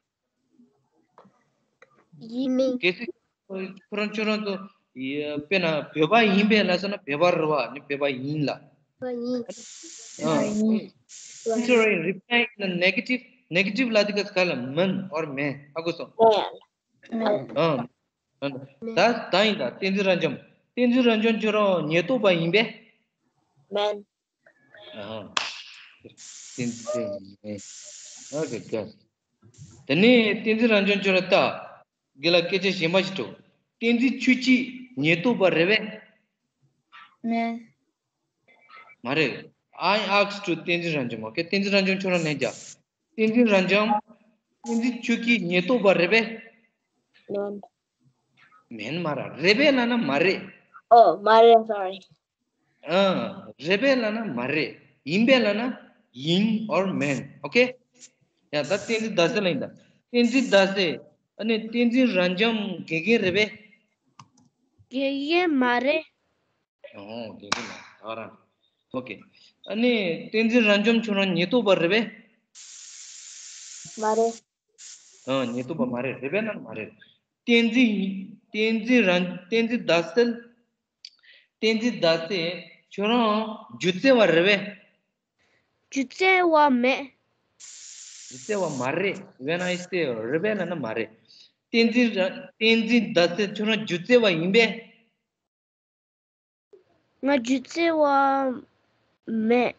ཡིན་མིན། གལ་སྲིད་ཁོ་རང་ཁྱོད་རང་ཚོ་ཡ་དཔེར་ན་བོད་པ་ཡིན་པས་ལབ་སོང་ན་བོད་པ་རེད་བ། ནི་བོད་པ་ཡིན་ལ། བ་ཡིན། ཨ། ཡིན། Instead of replying in a negative, negative ལབ་དུས་སྐབས་སུ་ག་ལ། མིན་or མེད། ཧ་གོ་སོང་། མེད། ཨ། ད་ད་ཡིན་ད། བསྟན་འཛིན་རབ་འབྱམས། བསྟན་འཛིན་རབ་འབྱམས་ཁྱོད་རང་ཉེན་རྟོག་པ་ཡིན་པས། མིན། ཨ། བསྟན་འཛིན་ཡིན། Okay, good. དེ་ནས་བསྟན་འཛིན་རབ་འབྱམས་ཁྱོད་རང་ལྟ། དགེ་ལགས་སྐད་ཆ་གཞན་པ་ཞིག་འདྲི། བསྟན་འཛིན་ཆོས་སྐྱིད་ཉེན་རྟོག་པ་རེད་པས། མིན། མ་རེད། I asked to བསྟན་འཛིན་རབ་འབྱམས། Okay, བསྟན་འཛིན་རབ་འབྱམས་ཁྱོད་རང་ལན་རྒྱག་བསྟན་འཛིན་རབ་འབྱམས། བསྟན་འཛིན་ཆོས་སྐྱིད་ཉེན་རྟོག་པ་རེད་པས། མིན། མིན་མ་རེད། རེད་པས་ལབ་ན་མ་རེད། ཨོ་མ་རེད། Sorry. ཨ། རེད་པས་ལབ་ན་མ་རེད། ཡིན་པས་ལབ་ན་ཡིན་or མིན། Okay? ཡ་ད་བསྟན་འཛིན་ཟླ་ཟེར་ལ་ཡིན་ད། བསྟན་འཛིན་ཟླ་ཟེར། ཨ་ནི་བསྟན་འཛིན་རབ་འབྱམས་དགེ་རྒན་རེད་པས། དགེ་རྒན་མ་རེད། ཨོ་དགེ་རྒན་མ་རེད། ད་རང་། Okay. ཨ་ནི་བསྟན་འཛིན་རབ་འབྱམས་ཁྱོད་རང་ཉེན་རྟོག་པ་རེད་པས། མ་རེད། ཨ་ཉེན་རྟོག་པ་མ་རེད། རེད་པས་ན་མ་རེད། བསྟན་འཛིན། བསྟན་འཛིན་རང་། བསྟན་འཛིན་ཟླ་ཟེར། བསྟན་འཛིན་ཟླ་ཟེར་ཁྱོད་རང་སྒྱུ་རྩལ་བ་རེད་པས། སྒྱུ་རྩལ་བ་མེད། སྒྱུ་རྩལ་བ་མ་རེད། When I say རེད་པས་ལབ་ན་མ་རེད། བསྟན་འཛིན་ར། བསྟན་འཛིན་ཟླ་ཟེར་ཁྱོད་རང་སྒྱུ་རྩལ་བ་ཡིན་པས། ང་སྒྱུ་རྩལ་བ་མེད།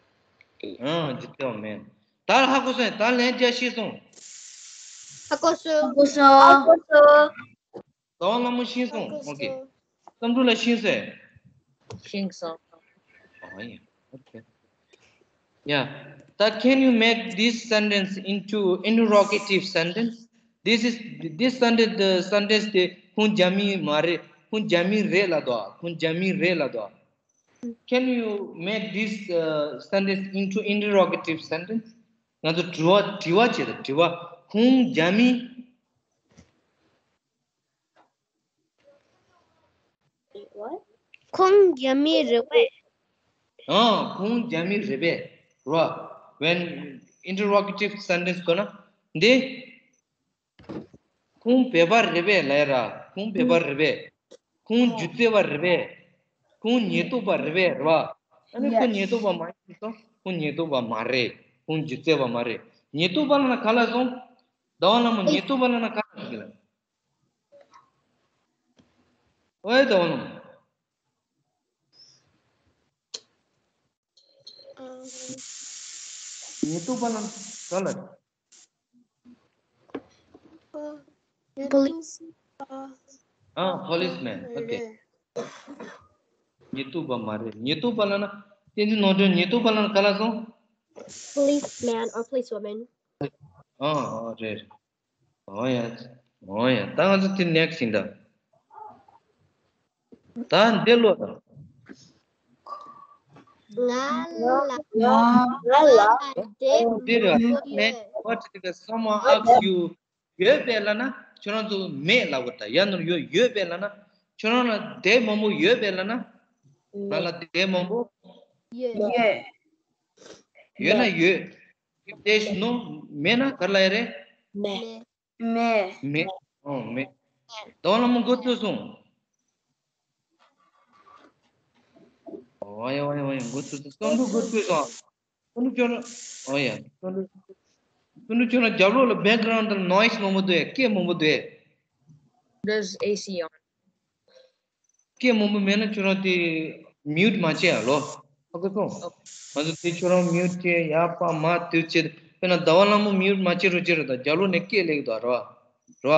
ཨང་། སྒྱུ་རྩལ་བ་མེད། ད་ཧ་གོ་སོང་། ད་ལན་རྒྱག་ཤེས་སོང་། ཧ་གོ་སོང་། ཧ་གོ་སོང་། ཧ་གོ་སོང་། ཟླ་བ་ལྷ་མོ་ཤེས་སོང་། ཧ་གོ་སོང་། Okay. བསམ་གྲུབ་ལགས་ཤེས་སོང་། ཤེས་སོང་། ཨ་ཡ། Okay. Yeah. That can you make this sentence into interrogative sentence? This is, this sentence, the sentence དེ་ཁོང་རྒྱ་མི་མ་རེད། ཁོང་རྒྱ་མི་རེད་ལབ་འདུག་ཁོང་རྒྱ་མི་རེད་ལབ་འདུག Can you make this uh, sentence into interrogative sentence? ང་ཚོ་དྲི་བ་དྲི་བ་བྱེད་དང་དྲི་བ། ཁོང་རྒྱ་མི། ཁོང་རྒྱ་མི་རེད་པས། ཨང་། ཁོང་རྒྱ་མི་རེད་པས། ར། When interrogative sentence གོ་ན་འདི། ཁོང་བོད་པ་རེད་པས་ལབ་ར། ཁོང་བོད་པ་རེད་པས། ཁོང་སྒྱུ་རྩལ་བ་རེད་པས། ཁོང་ཉེན་རྟོག་པ་རེད་པས་ར། ཨ་ནི་ཁོང་ཉེན་རྟོག་པ་མ་ཡིན་སོང་། ཁོང་ཉེན་རྟོག་པ་མ་རེད། ཁོང་སྒྱུ་རྩལ་བ་མ་རེད། ཉེན་རྟོག་པ་ལབ་ན་ག་ལ་སོང་། ཟླ་བ་ལྷ་མོ། ཉེན་རྟོག་པ་ལབ་ན་ག་ལ་སོང་། ཨོའེ་ཟླ་བ་ལྷ་མོ། ཉེན་རྟོག་པ་ལབ་ག་ལ། Police. ཨ། policeman. Okay. ཉེན་རྟོག་པ་མ་རེད། ཉེན་རྟོག་པ་ལབ་ན། བསྟན་འཛིན་ནོར་སྒྲོན། ཉེན་རྟོག་པ་ལབ་ན་ག་ལ་སོང་། Policeman or policewoman. ཨ། ཨ། རེད་རེད། འོ་ཡ། འོ་ཡ། ད་ང་ཚོ་དེ་next ཡིན་ད། ད་འདི་ལོ་ད། ང་ལ། ང་ལ། འདི་ར། What if someone ask you ཡོད་པས་ལབ་ན། ཁྱོད་རང་ཚོ་མེད་ལབ་དགོས་ད། ཡ་ནོར་ཡོད། ཡོད་པས་ལབ་ན། ཁྱོད་རང་ལ་དེབ་མང་པོ་ཡོད་པས་ལབ་ན། ང་ལ་དེབ་མང་པོ། ཡོད། ཡོད། ཡོད་ན་ཡོད། If there is no མེད་ན་ག་རེ་ལབ་ཡ་རེད། མེད། མེད། མེད། ཨོ་མེད། ཟླ་བ་ལྷ་མོ་མགོ་ཚོས་སོང་། ཨོ་ཡ་ཨོ་ཡ་ཨོ་ཡ། མགོ་ཚོས་སོང་། སོང་འདུག་མགོ་ཚོས་སོང་། སོང་འདུག་ཁྱོད་རང་། ཨོ་ཡ། སོང་འདུག་སོང་འདུག་ཁྱོད་རང་རྒྱབ་ལོགས་ལ་background དུ་noise མང་པོ་འདུག་ཨེ། སྐད་མང་པོ་འདུག་ཨེ། There's A C on. སྐད་མང་པོ་མེད་ན་ཁྱོད་རང་དེ་mute མ་བྱེད་ཨ་ལོ། ཧ་གོ་སོང་། ང་ཚོ་དེ་ཁྱོད་རང་mute བྱེད། ཡ་ཕ་མ་དུ་བྱེད། དཔེར་ན་ཟླ་བ་ལྷ་མོ་mute མ་བྱེད་རོགས་བྱེད་རོགས་ད། རྒྱབ་ལོགས་ནས་སྐད་ལེགས་འདུག་ར་བ། ར་བ།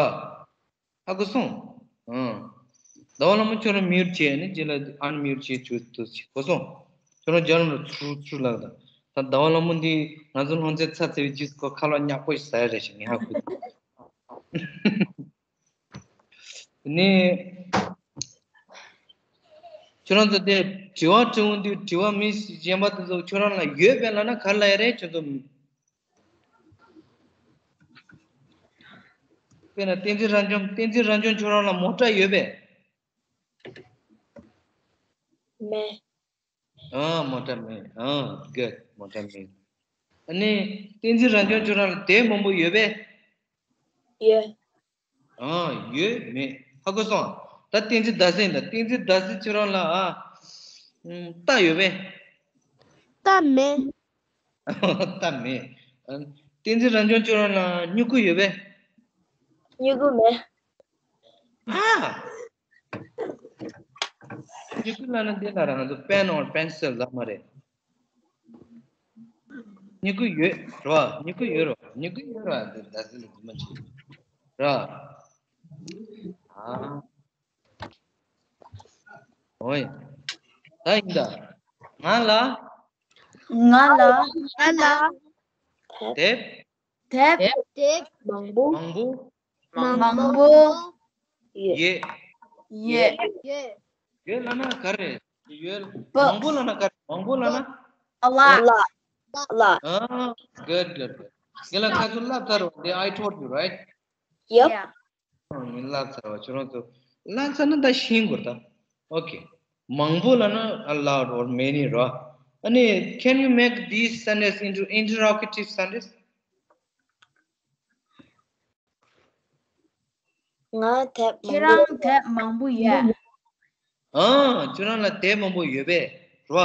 ཧ་གོ་སོང་། ཨང་། ཟླ་བ་ལྷ་མོ་ཁྱོད་རང་mute བྱེད་ནས་རྗེས་ལ་unmute བྱེད་བཅུག་ཏུ་བྱེད། གོ་སོང་། ཁྱོད་རང་རྒྱབ་ལོགས་ཚུར་ཚུར་ལགས་ད། ད་ཟླ་བ་ལྷ་མོ་འདི་ང་ཚོ་སློབ་ཚན་ཚར་ཚར་བའི་རྗེས་སུ་ཁོ་ཁ་ལག་ཉག་པོ་ཞིག་ཟ་ཡ་རེད་ཞེས་ངས་ཧ་གོ་འདུག་ནི། ཁྱོད་རང་ཚོ་དེ་དྲི་བ་དྲི་འོང་དུས་དྲི་བ་མི་གཞན་པ་དེ་ཚོ་ཁྱོད་རང་ལ་ཡོད་པས་ལབ་ན་ག་རེ་ལབ་ཡ་རེད་ཁྱོད་ཚོ། དཔེར་ན་བསྟན་འཛིན་རབ་འབྱམས། བསྟན་འཛིན་རབ་འབྱམས་ཁྱོད་རང་ལ་མོ་ཊ་ཡོད་པས། མེད། ཨ། མོ་ཊ་མེད། ཨ། good. མོ་ཊ་མེད། ཨ་ནི་བསྟན་འཛིན་རབ་འབྱམས་ཁྱོད་རང་ལ་དེབ་མང་པོ་ཡོད་པས། ཡོད། ཨ། ཡོད་མེད་ཧ་གོ་སོང་། ད་བསྟན་འཛིན་ཟླ་ཟེར་ཡིན་ད། བསྟན་འཛིན་ཟླ་ཟེར་ཁྱོད་རང་ལ་ཨ། རྟ་ཡོད་པས། རྟ་མེད། རྟ་མེད། ཨ། བསྟན་འཛིན་རབ་འབྱམས་ཁྱོད་རང་ལ་སྨྱུ་གུ་ཡོད་པས། སྨྱུ་གུ་མེད། ཨ། སྨྱུ་གུ་ལབ་ན་འདི་ལ་ར་ང་ཚོ་pen or pencil ལབ་མ་རེད། སྨྱུ་གུ་ཡོད་རོ། སྨྱུ་གུ་ཡོད་རོ། སྨྱུ་གུ་ཡོད་རོ། འདི་ཟླ་ཟེར་ལ་འདི་མ་བྱེད་ར། ཨ། ཨོ་ཡ། ད་ཡིན་ད། ང་ལ། ང་ལ། ང་ལ། དེབ། དེབ། དེབ་མང་པོ། མང་པོ། མང་པོ། ཡོད། ཡོད། ཡོད། ཡོད། ཡོད་ལབ་ན་ག་རེ། ཡོད། Books. མང་པོ་ལབ་ན་ག་རེ། མང་པོ་ལབ་ན། A lot. ལ། ལ། ཨ། good good good. དེ་ལ་ཁ་ཚུར་ལབ་ཚར་བ་དེ། I told you, right? ཡབ། ཨ། ངས་ལབ་ཚར་བ། ཁྱོད་རང་ཚོ་ལབ་ཚར་ན་ད་ཤེས་དགོས་ད། Okay. མང་པོ་ལབ་ན་a lot or many ར། ཨ་ནི་can you make these sentence into interrogative sentence? ང་དེབ་ཁྱེད་མང་པོ། རང་དེབ་མང་པོ་ཡོད། ཨ། ཁྱོད་རང་ལ་དེབ་མང་པོ་ཡོད་པས་ར།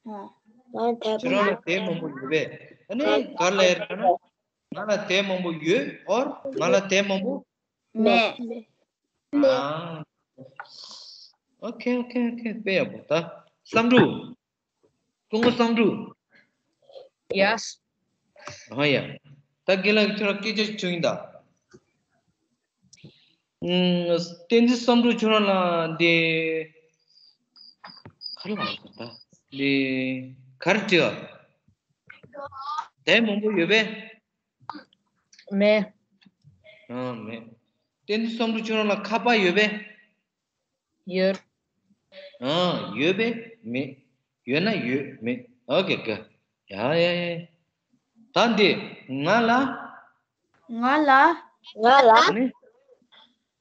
ཨ། ང་དེབ་ཁྱོད་རང་མང་ལ་དེབ་མང་པོ་ཡོད་པས། ཨ་ནི་ག་རེ་ལབ་ཡ་རེད་ལབ་ན། ང་ལ་དེབ་མང་པོ་ཡོད། or ང་ལ་དེབ་མང་པོ། མེད། ཨ། Okay okay okay. དཔེ་ཡག་པོ་ད། བསམ་འགྲུབ། ཀྲུང་གོ་བསམ་འགྲུབ། Yes. ཨ་ཡ། ད་རྒན་ལགས་ཁྱོད་རང་སྐད་ཆ་ཞིག་དྲིས་ཡིན་ད། ཨུམ། བསྟན་འཛིན་བསམ་འགྲུབ་ཁྱོད་རང་ལ་འདི། ག་རེ་ལབ་དགོས་ད། འདི། ག་རེ་དྲི་བ། དེབ་མང་པོ་ཡོད་པས། མེད། ཨ་མེད། བསྟན་འཛིན་བསམ་འགྲུབ་ཁྱོད་རང་ལ་ཁ་པར་ཡོད་པས། ཡོད། ཨ། ཡོད་པས་མེད། ཡོད་ན་ཡོད་མེད། ཨོ་ཀེ་ག་ཡ་ཡ་ཡ། ད་འདི་ང་ལ། ང་ལ། ང་ལ། ནི།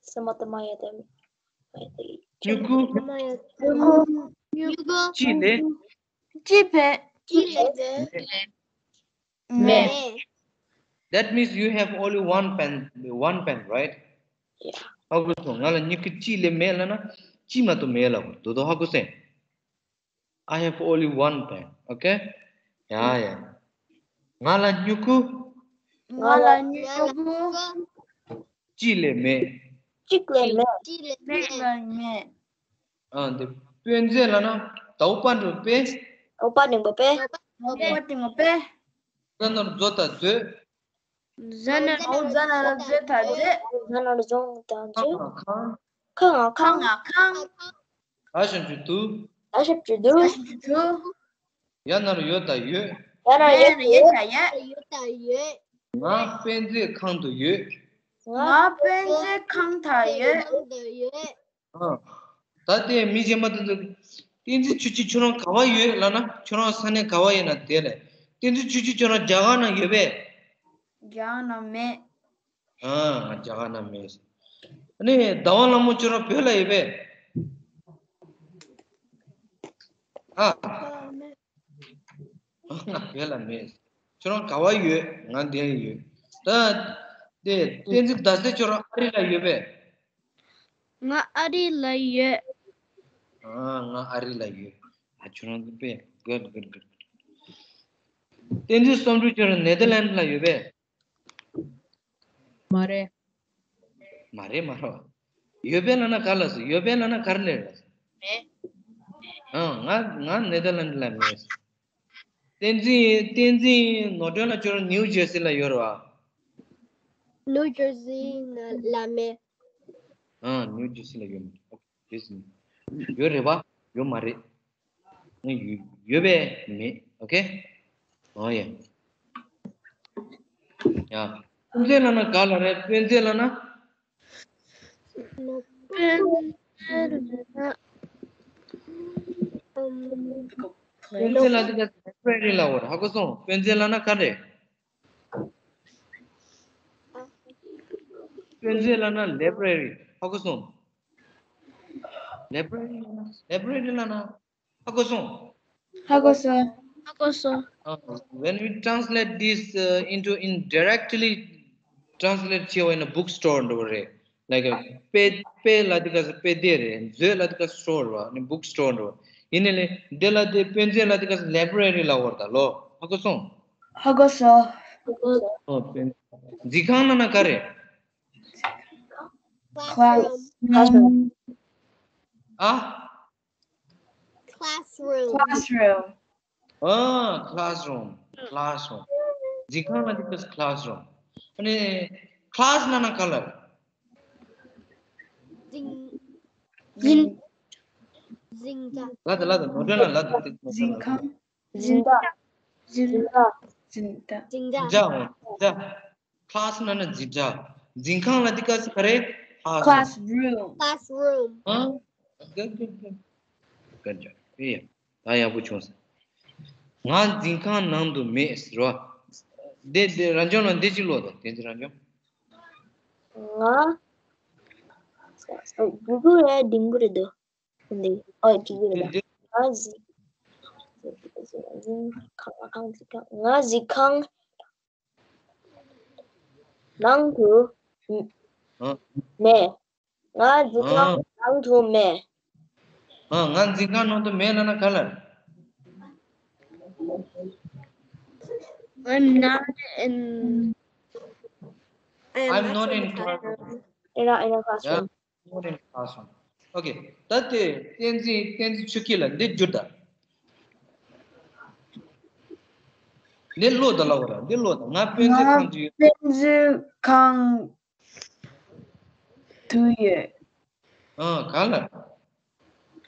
སེ་མོ་ཏ་མ་ཡ་ཏ་མི། སྨྱུ་གུ། སྨྱུ་གུ། སྨྱུ་གུ། གཅིག་ལས། གཅིག་བས། གཅིག་ལས། མེད། That means you have only one pen, one pen, right? Yeah. ཧ་གོ་སོང་། ང་ལ་སྨྱུ་གུ་གཅིག་ལས་མེད་ལབ་ན་གཅིག་མ་གཏོགས་མེད་ལབ་དགོས་དོ། ཧ་གོ་སོང་། I have only one pen. Okay? ཡ་ཡ། ང་ལ་སྨྱུ་གུ། ང་ལ་སྨྱུ་གུ། གཅིག་ལས་མེད། གཅིག་ལས་མེད། མེད་ལ་མེད། ཨ་འདི་དཔེ་མཛོད་ལབ་ན་ད་འོ་པ་འགྲོ་པས། འོ་པ་འགྲེང་བུ་པས། འོ་པ་འགྲེང་བུ་པས། ཟ་ན་རུ་མཛོ་དང་མཛོད། ཟ་ན་རུ་ཟ་ན་རུ་མཛོད་དང་མཛོད། ཟ་ན་རུ་མཛོ་དང་མཛོད། ཁང་ཁང་། ཁ་ང་ཁང་། ཁང་ང་ཁང་། ད་ཞབས་ཀྱུ་དུ། ད་ཞབས་ཀྱུ་དུ། ཡ་ན་རུ་ཡོ་དང་ཡོད། ཡ་ན་ཡོད་ཡོད། ཡོད་དང་ཡོད། ང་དཔེ་མཛོད་ཁང་དུ་ཡོད། ང་དཔེ་མཛོད་ཁང་དུ་ཡོད། ཨ། ད་ལྟའི་མི་གཞན་པ་དེ་ཚོ་བསྟན་འཛིན་ཆོས་སྐྱིད་ཁྱོད་རང་ག་བ་ཡོད་ལབ་ན་ཁྱོད་རང་ས་གནས་ག་བ་ཡིན་ན་དེ་ལས་བསྟན་འཛིན་ཆོས་སྐྱིད་ཁྱོད་རང་རྒྱ་གར་ན་ཡོད་པས། རྒྱ་གར་ན་མེད། ཨ་ང་རྒྱ་གར་ན་མེད། ཨ་ནི་ཟླ་བ་ལྷ་མོ་ཁྱོད་རང་བོད་ལ་ཡོད་པས། ཨ། ང་བོད་ལ་མེད། ཁྱོད་རང་ག་བ་ཡོད། ང་འདིར་ཡོད། ད་དེ་བསྟན་འཛིན་ཟླ་ཟེར་ཁྱོད་རང་ཨ་རི་ལ་ཡོད་པས། ང་ཨ་རི་ལ་ཡོད། ཨ་ང་ཨ་རི་ལ་ཡོད། ཨ་ཁྱོད་རང་དེ་པས་གར་གར་གར། བསྟན་འཛིན་བསམ་གྲུབ་ཁྱོད་རང་ནེ་དར་ལན་ལ་ཡོད་པས། མ་རེད། མ་རེད་མ་རེད། ཡོད་པས་ལབ་ན་ག་ལ་སོ། ཡོད་པས་ལབ་ན་ག་རེ་ལབ་སོ། ཨ་ང་ང་ནེ་དར་ལན་ལ་མེད། བསྟན་འཛིན་བསྟན་འཛིན་ནོར་སྒྲོན་ལགས་ཁྱོད་རང་ནིའུ་ཇར་སི་ལ་ཡོད་རེད་བ། ནིའུ་ཇར་སི་ནང་ལ་མེད། ཨ་ནིའུ་ཇར་སི་ལ་ཡོད་མ་རེད། ཨོ་ཁེ། ཡོད་རེད་བ། ཡོད་མ་རེད། ང་ཡོད་ཡོད་པས་མེད། ཨོ་ཁེ། ཨོ་ཡ། ཡ། དཔེ་མཛོད་ལབ་ན་ག་ལ་རེད། དཔེ་མཛོད་ལབ་ན། དཔེ་མཛོད་ལབ་དེ་ག་ལའི་བྷ་རེ་རི་ལབ་པ་རེད། ཧ་གོ་སོང་། དཔེ་མཛོད་ལབ་ན་ག་རེད། དཔེ་མཛོད་ལབ་ན་ལའི་བྷ་རེ་རི། ཧ་གོ་སོང་། ལའི་བྷ་རེ་རི་ལབ་ན་ལའི་བྷ་རེ་རི་ལབ་ན། ཧ་གོ་སོང་། ཧ་གོ་སོང་། ཧ་གོ་སོང་། Uh, when we translate this uh, into in directly translate བྱས་པ་ཡིན་ན་book store འདྲ་བོ་རེད། Like དཔེ་དཔེ་ལབ་དེ་ག་དཔེ་སྡེ་རེད། མཛོད་ལབ་དེ་ག་store རེད་བ། ནི་book store འདྲ་བོ། ཡིན་ནའི་ལས་འདི་ལ་དེ་དཔེ་མཛོད་ལབ་དེ་ག་library ལབ་པ་རེད་ད་ལོ། ཧ་གོ་སོང་། ཧ་གོ་སོང་། ཨོ་དཔེ་འཛིན་ཁང་ལབ་ན་ག་རེད། Class. ཨ། Classroom. Classroom. ཨ། classroom classroom འཛིན་ཁང་ལབ་དེ་ག་classroom ཨ་ནི་class ལབ་ན་ག་ལ། འཛིན་འཛིན། འཛིན་གྲྭ། ལ་དང་ལ་དང་ནོར་འདྲ་ན་ལ་དང་དེ་འཛིན་ཁང་། འཛིན་གྲྭ། འཛིན། འཛིན་གྲྭ། འཛིན་གྲྭ། འཛིན་འཛིན་གྲྭ། གྲྭ་འོ་འཛིན་གྲྭ། class ལབ་ན་འཛིན་གྲྭ། འཛིན་ཁང་ལབ་དེ་ག་ས་ག་རེད། classroom Classroom. Classroom. ཨ། good good good good job ཨེ་ཡ། ད་ཡག་པོ་བྱུང་སོང་། ང་འཛིན་ཁང་ནང་དུ་མེད་ཟེར་བ། དེ་དེ་རང་སྐྱོང་ལ་འདི་གཅིག་ཀློག་དང་དེ་ཚོ་རང་སྐྱོང་། ང་། ཨོ་གུ་གུ་རེད། ལྡིང་གུ་རེད་དོ། འདི་ཨོ་གི་གུ་རེད། ང་གཟིགས་ཁང་ཁང་གཟིགས་ཁང་། ང་གཟིགས་ཁང་ནང་དུ་ཨ། མེད། ང་གཟིགས་ཁང་ནང་དུ་མེད། ཨ། ང་འཛིན་ཁང་ནང་དུ་མེད་ལབ་ན་ག་ལ། I'm not in. I'm not in classroom. ཨེ་ར་ཨེ་ར་classroom. Not in classroom. Okay. ད་དེ་བསྟན་འཛིན་བསྟན་འཛིན་ཆོས་སྐྱིད་ལགས་འདི་བསྒྱུར་དང་། འདི་ཀློག་དང་ལབ་པ་ར། འདི་ཀློག་དང་། ང་དཔེ་མཛོད་ཁང་དུ་ཡོད། དཔེ་མཛོད་ཁང་དུ་ཡོད། ཨ་ག་ལ།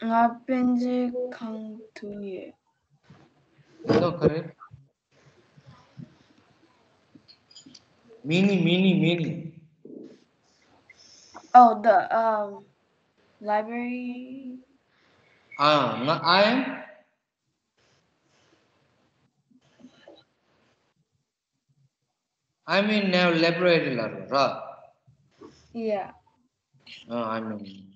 ང་དཔེ་མཛོད་ཁང་དུ་ཡོད། ད་ག་རེ། མི་ནི་མི་ནི་མི་ནི། Oh, the um library. ཨ། ང་I am, I'm in now library ལ་རོ་ར། Yeah. ཨ། I'm in.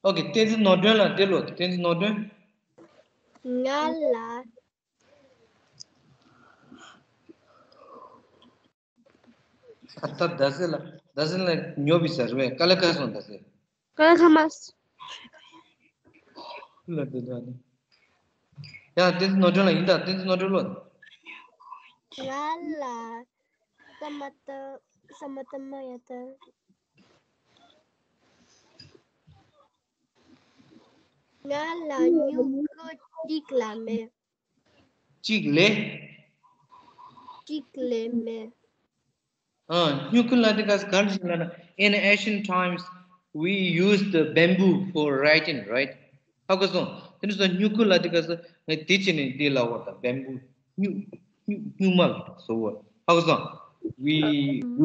Okay, བསྟན་འཛིན་ནོར་སྒྲོན་ལ་འདི་ལོ། བསྟན་འཛིན་ནོར་སྒྲོན། ང་ལ། ད་ད་ཟེར་ལ་ད་ཟེར་ལ་ཉོ་བི་ཟེར་བས། ཀ་ལ་ཁ་སོང་ད་ཟེར། ཀ་ལ་ཁ་མ། ལ་དེ་ད་ནི། ཡ་བསྟན་འཛིན་ནོར་སྒྲོན་ལ་ཡིན་ད། བསྟན་འཛིན་ནོར་སྒྲོན་ལོ། ང་ལ་ས་མ་ཏ་ས་མ་ཏ་མ་ཡ་ཏ། ང་ལ་སྨྱུ་གུ་གཅིག་ལས་མེད། གཅིག་ལས། གཅིག་ལས་མེད། ཨ། སྨྱུ་གུ་ལ་དེ་ག་ག་རེ་ཞིག་ལ་ན། In ancient times, we used the bamboo for writing, right? ཧ་གོ་སོང་། དེ་ནི་སོ་སྨྱུ་གུ་ལ་དེ་ག་སོ་ང་དེ་ཅི་ནི་དེ་ལ་བར་ད་bamboo སྨྱུ་སྨྱུ་སྨྱུག་མ་སོ་བར། ཧ་གོ་སོང་། We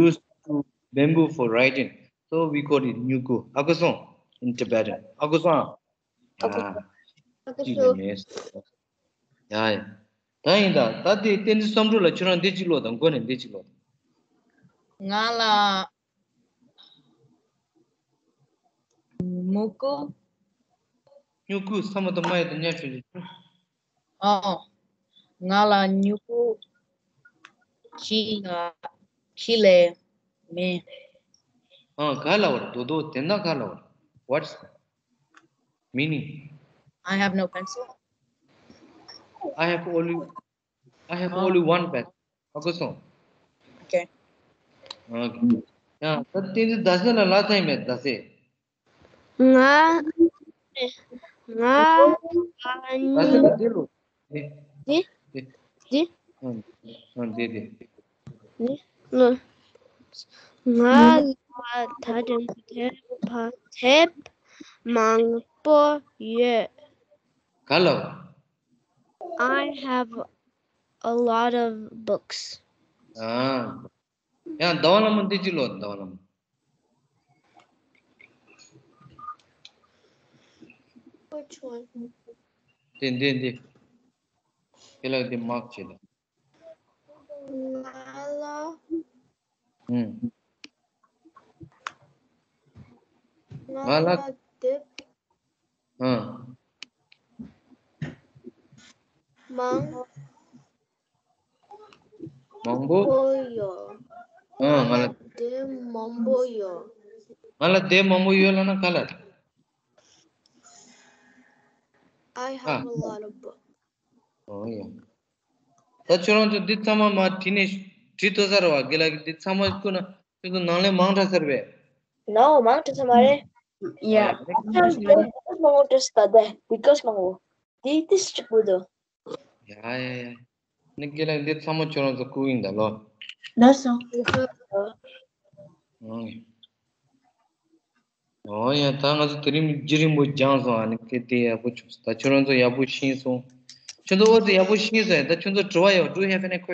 used to bamboo for writing, so we call it སྨྱུ་གུ། ཧ་གོ་སོང་། In Tibetan. ཧ་གོ་སོང་། ཨ། ཨ་ཀུ་ཅིག་ལས་མེད། ཡ་ཡ། ད་ཡིན་ད། ད་དེ་བསྟན་འཛིན་བསམ་གྲུབ་ལ་ཁྱོད་རང་འདི་གཅིག་ཀློག་དང་། མགོ་ནས་འདི་གཅིག་ཀློག་དང་། ང་ལ་སྨྱུ་གུ། སྨྱུ་གུ་ས་མ་ཏ་མ་ཡ་ཏ་ཉ་ཆོས་ཅན། ཨོ། ང་ལ་སྨྱུ་གུ་གཅིག་ལ་གཅིག་ལས་མེད། ཨ། ག་ལ་བར་དོ་དོ་དེ་འདྲ་ག་ལ་བར། What's meaning? I have no pencil. I have only, I have only one pencil. ཧ་གོ་སོང་། Okay. Okay. ཡ་ད་བསྟན་འཛིན་ཟླ་ཟེར་ལ་ལ་ཚན་མེད་ཟླ་ཟེར། ང་ང་ཟླ་ཟེར་ལ་དེ་ལོ། དེ་དེ་དེ་དེ་ཨ་དེ་དེ། ནི་ལོ། ང་ལ་ད་དུང་དེབ་དེབ་མང་པོ་ཡོད། ག་ལ། I have a lot of books. ཨ། ཡང་ཟླ་བ་ལྷ་མོ་འདི་གཅིག་ཀློག་ཟླ་བ་ལྷ་མོ། Which one? འདི་འདི་འདི། ཁྱེད་ལ་འདི་མར་ཀ་བྱེད་དང་། ང་ལ། ཨུམ། ང་ལ་དེབ། ཨ། མང་མང་པོ། པོ་ཡོད། ཨ། ང་ལ་དེབ་མང་པོ་ཡོད། ང་ལ་དེབ་མང་པོ་ཡོད་ལབ་ན་ག་ལ། I have a lot of books. ཨོ་ཡ། ད་ཁྱོད་རང་ཚོ་འདི་ཚང་མ་མར་བྲིས་ནས་བྲིས་ཐུབ་ས་རེད་བ། དགེ་ལགས་ཀྱིས་འདི་ཚང་མ་བསྐུར་ན་ཁྱོད་ཚོ་ནང་ལས་མང་དྲགས་ས་རེད་པས། No, མང་དྲགས་ས་མ་རེད། ཡ། ཨ་ཡ། ཁྱོད་ཚོ་མང་པོ་བྲིས་ད་དེ་དེ་ག་མང་པོ། དེ་དེ་གཅིག་པུ་འདུག་ཡ་ཡ་ཡ། ནི་དགེ་ལགས་འདི་ཚང་མ་ཁྱོད་རང་ཚོ་བསྐུར་གི་ཡིན་ད་ལོ། ལགས་སོ། ཨང་། ཨོ་ཡ། ད་ང་ཚོ་དེ་རིང་རྒྱུན་རིང་པོ་སྦྱངས་སོང་། ཨ་ནི་སྐད་དེ་ཡག་པོ་བྱུང་སོང་། ད་ཁྱོད་རང་ཚོ་ཡག་པོ་ཤེས་སོང་། ཁྱོད་ཚོ་ཨོ་ཙི་ཡག་པོ་ཤེས་སོང་། ད་ཁྱོད་ཚོ་དྲི་བ་ཡོད། Do you have any questions?